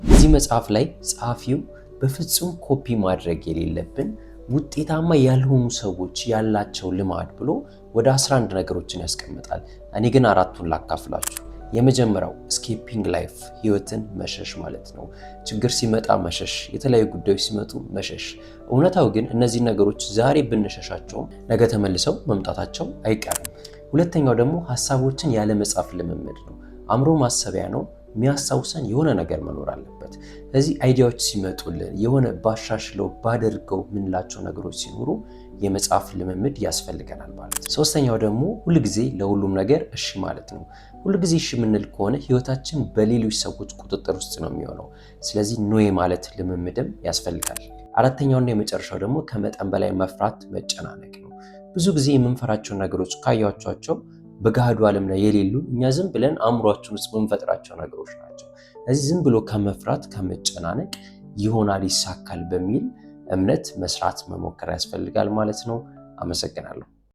እዚህ መጽሐፍ ላይ ጸሐፊው በፍጹም ኮፒ ማድረግ የሌለብን ውጤታማ ያልሆኑ ሰዎች ያላቸው ልማድ ብሎ ወደ 11 ነገሮችን ያስቀምጣል። እኔ ግን አራቱን ላካፍላችሁ። የመጀመሪያው escaping life፣ ህይወትን መሸሽ ማለት ነው። ችግር ሲመጣ መሸሽ፣ የተለያዩ ጉዳዮች ሲመጡ መሸሽ። እውነታው ግን እነዚህ ነገሮች ዛሬ ብንሸሻቸውም ነገ ተመልሰው መምጣታቸው አይቀርም። ሁለተኛው ደግሞ ሀሳቦችን ያለ መጻፍ ልምምድ ነው። አእምሮ ማሰቢያ ነው። የሚያስታውሰን የሆነ ነገር መኖር አለበት። ስለዚህ idea ዎች ሲመጡልን፣ የሆነ ባሻሽለው ባደርገው የምንላቸው ነገሮች ሲኖሩ የመጻፍ ልምምድ ያስፈልገናል ማለት ነው። ሶስተኛው ደግሞ ሁልጊዜ ለሁሉም ነገር እሺ ማለት ነው። ሁልጊዜ እሺ የምንል ከሆነ ህይወታችን በሌሎች ሰዎች ቁጥጥር ውስጥ ነው የሚሆነው። ስለዚህ no የማለት ልምምድም ያስፈልጋል። አራተኛውና የመጨረሻው ደግሞ ከመጠን በላይ መፍራት፣ መጨናነቅ ነው። ብዙ ጊዜ የምንፈራቸው ነገሮች ካያችኋቸው በገሃዱ ዓለም ላይ የሌሉ፣ እኛ ዝም ብለን አእምሯችን ውስጥ የምንፈጥራቸው ነገሮች ናቸው። ስለዚህ ዝም ብሎ ከመፍራት፣ ከመጨናነቅ ይሆናል፣ ይሳካል በሚል እምነት መስራት መሞከር ያስፈልጋል ማለት ነው። አመሰግናለሁ።